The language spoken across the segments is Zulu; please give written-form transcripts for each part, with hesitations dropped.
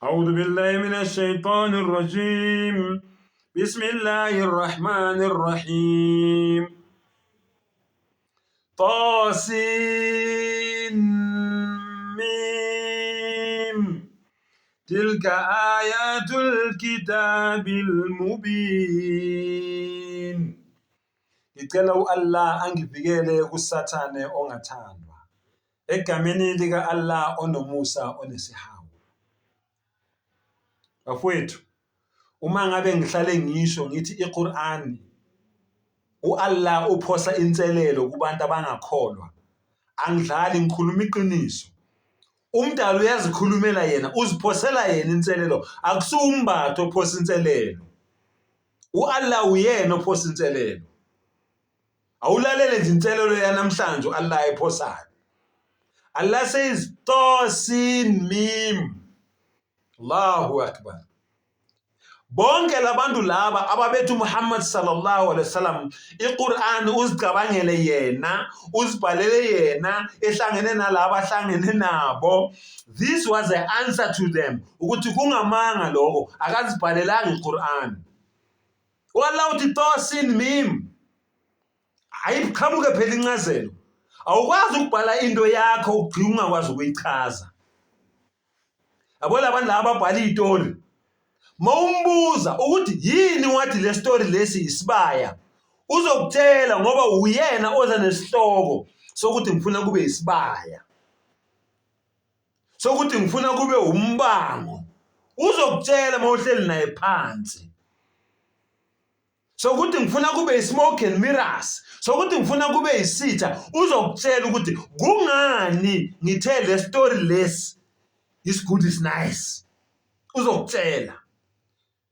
أعوذ بالله من الشيطان الرجيم بسم الله الرحمن الرحيم طاسين ميم تلك آيات الكتاب المبين. Ngicela u-Allah angivikele kuSathane ongathandwa. Egameni lika-Allah onomusa onesihawu. Bafowethu, uma ngabe ngihlale ngisho ngithi iQur'an u-Allah uphosa inselelo kubantu abangakholwa. Angidlali ngikhuluma iqiniso. Umdali uyazikhulumela yena, uziphosela yena inselelo. Akusiwumbatho ophosa inselelo. U-Allah uyena ophosa inselelo. Awulalele nje inselelo yanamhlanje u-Allah ayiphosayo. Allah says Tasin Mim. Allahu Akbar. Bonke labantu laba ababethi uMuhammad sallallahu alaihi wasallam iQur'an uzicabangele yena, uzibhalele yena ehlangene nalaba ahlangene nabo. This was the answer to them ukuthi kungamanga lokho, akazibhalelanga iQur'an. U-Allah uthi Tasin Mim. Ayiqhamuke phela incazelo. Awukwazi ukubhala into yakho ugcina ungakwazi ukuyichaza. Yabo labantu laba ababhala izitori. Mawumbuza ukuthi yini wathi le story lesi isibaya, uzokutshela ngoba uyena oza nesihloko sokuthi ngifuna kube isibaya. Sokuthi ngifuna kube umbango. Uzokutshela mawuhleli naye phansi. Sokuthi ngifuna kube i-smoke and mirrors, sokuthi ngifuna kube isitha, uzokutshela ukuthi kungani ngithe le story lesi is good is nice. Uzokutshela.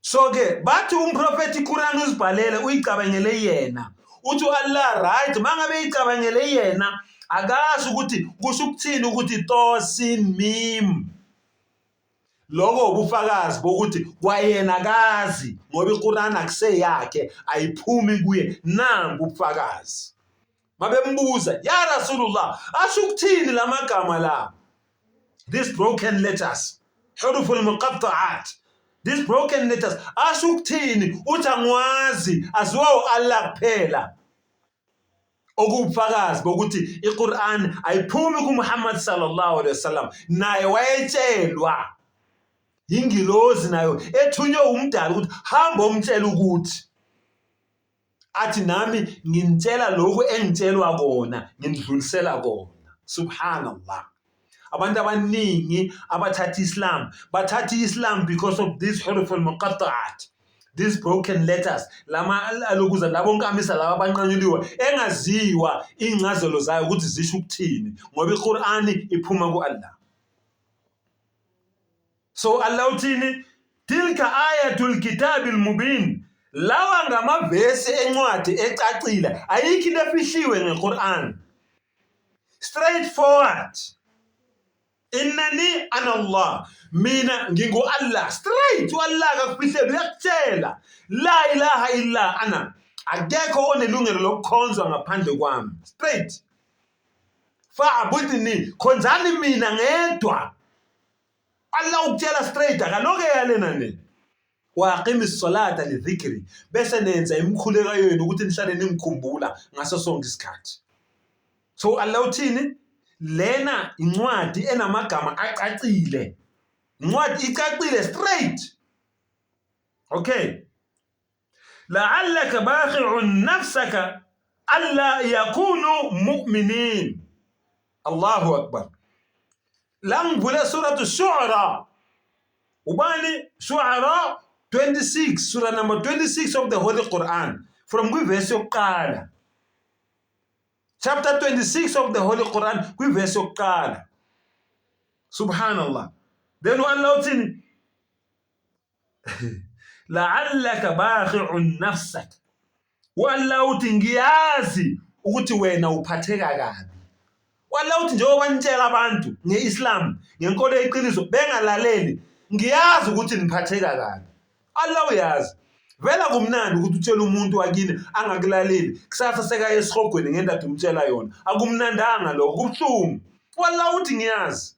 So ke bathi umprofethi iQuran uzibhalele uyicabangele yena. Uthi u-Allah right mangabe icabangele yena akazi ukuthi kusho ukuthini ukuthi Tosin Mim. Lokho ubufakazi bokuthi kwayena akazi ngoba iQuran akuseyakhe ayiphumi kuye nangu ubufakazi. Babembuza ya Rasulullah asho ukuthini lamagama la? These broken letters huruf al-muqatta'at these broken letters asho ukuthini? Uthi angiwazi, aziwa u-Allah kuphela. Okuwubufakazi bokuthi iQur'an ayiphumi kuMuhammad sallallahu alaihi wasallam, naye wayetshelwa ingilozi nayo ethunywe umdali ukuthi hamba omtshela ukuthi athi nami nginitshela lokhu engitshelwa kona ngindlulisela kona. Subhanallah. Abantu abaningi abathatha Islam bathatha Islam because of this huruf al-muqatta'at, these broken letters, lama alokuza labo nkamisa laba abanqanyuliwe engaziwa incazelo zayo ukuthi zisho ukuthini, ngoba iQur'ani iphuma ku-Allah. So Allah uthini? Tilka ayatul kitabil mubin. Lawa ngamavesi encwadi ecacile, ayikho into efihliwe ngeQur'an. Straightforward. Innani ana Allah, mina ngingu Allah. Straight u-Allah akakufihleli, uyakutshela. La ilaha illa ana, akekho onelungelo lokukhonzwa ngaphandle kwami. Straight. Fa'budni, khonzani mina ngedwa. Allah ukutshela straight, akaloke yalena ne. Waqimi salata lidhikri, bese nenza imikhuleko yenu ukuthi nihlale ningikhumbula ngaso sonke isikhathi. So Allah uthini? Lena incwadi enamagama acacile. Incwadi icacile straight. Okay. La'allaka bakhi'un nafsaka alla yakunu mu'minin. Allahu Akbar. La ngivule suratu Shu'ara. Ubani? Shu'ara 26, sura number 26 of the Holy Quran. From kwivesi yokuqala. Chapter 26 of the Holy Quran kwivesi yokuqala. Subhanallah. Then Allah uthini? La'allaka bakhi'un nafsak. U-Allah uthi ngiyazi ukuthi wena uphatheka kabi. U-Allah uthi njengoba nitshela abantu nge-Islam, ngenkolo yeqiniso bengalaleli, ngiyazi ukuthi niphatheka kabi. Allah uyazi. Vela kumnandi ukuthi utshele umuntu wakini angakulaleli, kusasa sekaye esihogweni ngendaba umtshela yona. Akumnandanga lokho, kubuhlungu. U-Allah uthi ngiyazi.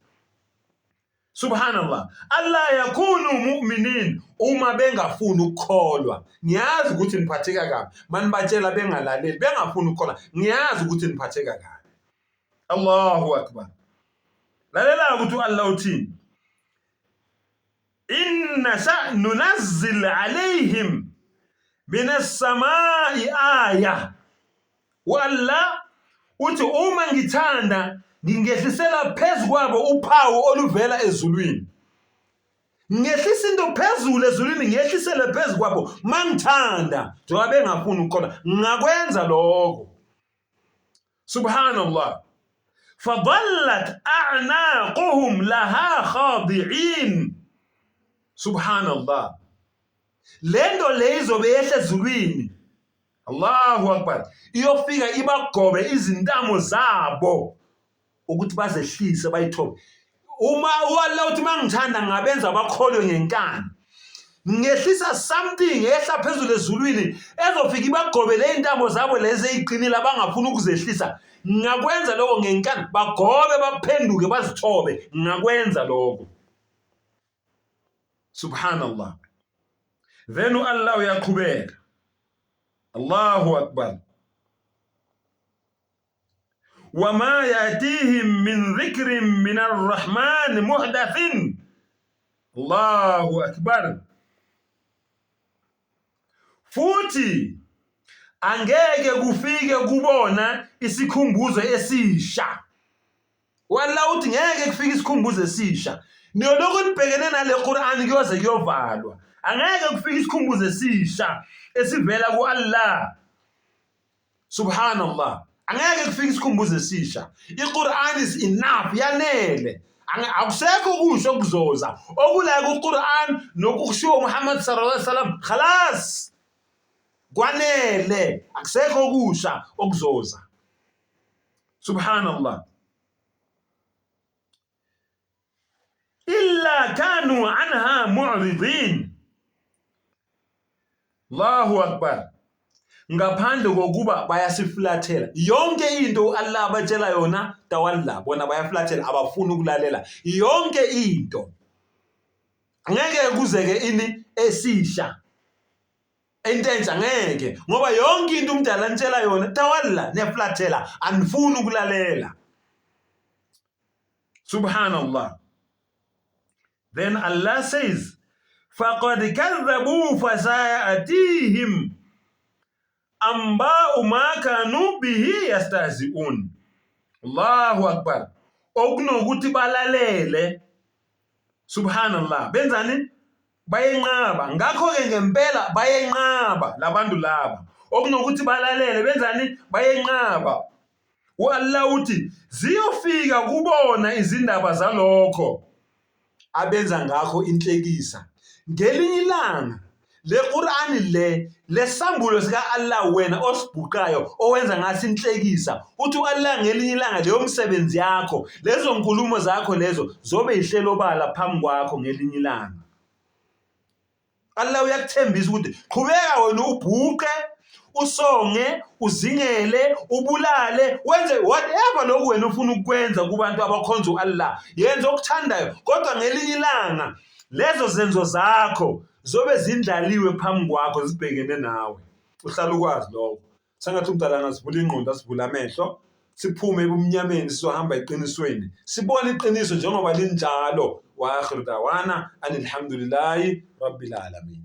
Subhanallah. Allah yakunu mu'minin uma bengafuni ukukholwa. Ngiyazi ukuthi niphatheka kabi. Manibatshela bengalaleli, bengafuni ukukholwa. Ngiyazi ukuthi niphatheka kabi. Allahu akbar. Lalela ukuthi uAllah uthini. Inna sha nunazzil alayhim min as-samai aya. U-Allah uthi uma ngithanda ngingehlisela phezu kwabo uphawu oluvela ezulwini. Ngehlisa into phezulu ezulwini ngehlisele phezu kwabo mangithanda njengoba bengafuni ukukholwa ngakwenza lokho. Subhanallah. Fadallat a'naquhum laha khadi'in. Subhanallah. Lento le izobe yehla ezulwini. Allahu Akbar. Iyofika ibagobe izintamo zabo ukuthi bazehlise bayithobe. Uma uAllah uthi mangithanda ngabenza bakholwe ngenkani. Ngehlisa something ehla phezulu ezulwini ezofika ibagobe le intamo zabo lezi eziqinile abangafuni ukuzehlisa. Ngakwenza lokho ngenkani bagobe baphenduke bazithobe. Ngakwenza lokho. Subhanallah. Then uAllah uyaqhubeka. Allahu Akbar. Wama yatihim min dhikrin min arrahman muhdathin. Allahu Akbar. Futhi angeke kufike kubona isikhumbuzo esisha. Walla uthi ngeke kufike isikhumbuzo esisha. Niyolokhu nibhekene nale Qur'an kuyoze kuyovalwa. Angeke kufike isikhumbuzo esisha esivela ku-Allah. Subhanallah. Angeke kufike isikhumbuzo esisha. I-Qur'an is enough, yanele. Akusekho okusho okuzoza. Okula ku-Qur'an nokushiwo Muhammad sallallahu alaihi wasallam, khalas. Kwanele, akusekho okusha okuzoza. Subhanallah. Illa kanu anha mu'ridin. Allahu Akbar. Ngaphandle kokuba bayasifulathela yonke into uAllah abatshela yona, tawalla, bona bayafulathela, abafuni ukulalela yonke into. Ngeke kuzeke ini esisha into entsha, ngeke, ngoba yonke into umdala anitshela yona, tawalla, niyafulathela, anifuni ukulalela. Subhanallah. Then Allah says, faqad kadhabu fasayatihim amba'u ma kanu bihi yastahzi'un. Allahu Akbar. Okunokuthi balalele, subhanallah, benzani? Bayenqaba. Ngakho-ke ngempela bayenqaba labantu laba. Okunokuthi balalele, benzani? Bayenqaba. U-Allah uthi ziyofika kubona izindaba zalokho abenza ngakho inhlekisa. Ngelinye ilanga le Qur'ani le lesambulo sika-Allah wena osibhuqayo owenza ngathi inhlekisa, uthi u-Allah ngelinye ilanga leyo msebenzi yakho, lezo nkulumo zakho lezo zobe ihlelo obala phambi kwakho ngelinye ilanga. Allah uyakuthembisa ukuthi qhubeka wena ubhuqe, usonge, uzingele, ubulale, wenze whatever lokhu wena ufuna ukukwenza kubantu abakhonza u-Allah. Yenza okuthandayo, kodwa ngelinye ilanga lezo zenzo zakho zobe zindlaliwe phambi kwakho zibhekene nawe. Uhlala ukwazi lokho. Sengathi umdala angasivula ingqondo, asivule amehlo, siphume ebumnyameni sizohamba eqinisweni, sibone iqiniso njengoba linjalo. Wa akhiru dawana anilhamdulillahi rabbil alamin.